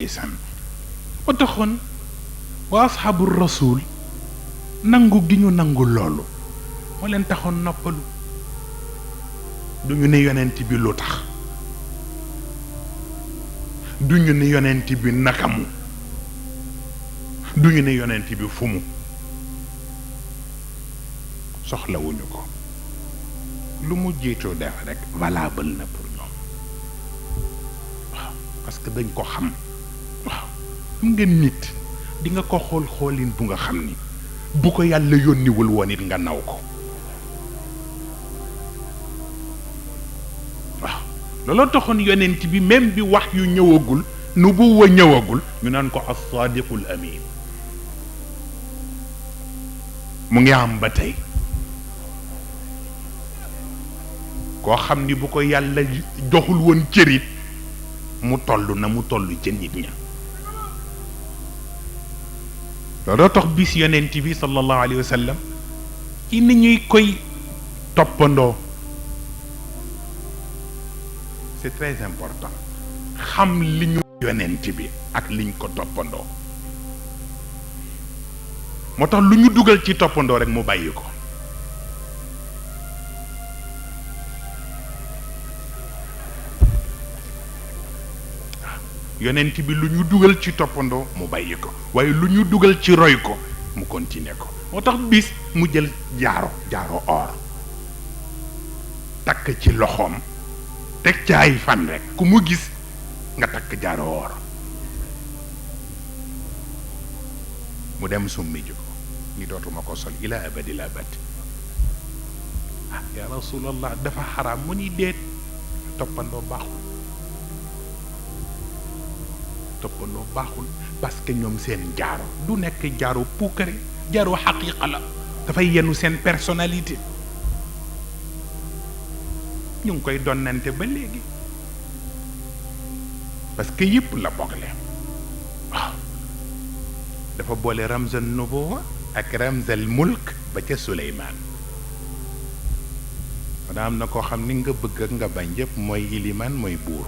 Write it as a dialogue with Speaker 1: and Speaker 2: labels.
Speaker 1: ndeysaan ba taxoon waa asxaabu rasul nangu gi ñu nangu loolu moo leen taxoon noppalu du ñu ne yonent bi lu tax du ñu ne yonent bi nakamu du ñu ne yonent bi fu mu soxlawuñu ko lu mu jiitoo def rek valable na pour ñoom waaw parce que dañ ko xam waaw xam nga nit di nga ko xool xoolin bu nga xam ni bu ko yàlla yónniwul woon it nga naw ko waaw looloo taxoon yonent bi même bi wax yu ñëwagul nu bu wa ñëwagul ñu naan ko as-sadiqul amin mu ngi am ba tey koo xam ni bu ko yàlla joxul woon cërit mu toll na mu toll ca nit ña looloo tax bis yonent bi sallallahu alayhi wa sallam ci ni ñuy koy toppandoo c'est très important xam li ñu yonent bi ak liñ ko toppandoo moo tax lu ñu dugal ci toppandoo rek mu bàyyi ko yonent bi lu ñu dugal ci toppandoo mu bàyyi ko waaye lu ñu dugal ci roy ko mu continuer ko moo tax bis mu jël jaaro or takk ci loxoom teg ca ay fan rek ku mu gis nga takk jaaro or mu dem summi ji ko ni dootuma ko sol ila abadil abad ah ya rasulallah dafa xaraam mu ni déet toppandoo baaxul parce que ñoom seen jaaro du nekk jaaro puukare jaaro xaqiiqa la dafay yenu seen personnalité ñu ngi koy donnante ba léegi parce que yëpp la boole waaw dafa boole ramzan nubuwa ak ramzal mulk ba ca Suleymaan maanaam am na koo xam ni nga bëgg ak nga bañ yëpp mooy ilimaan mooy buur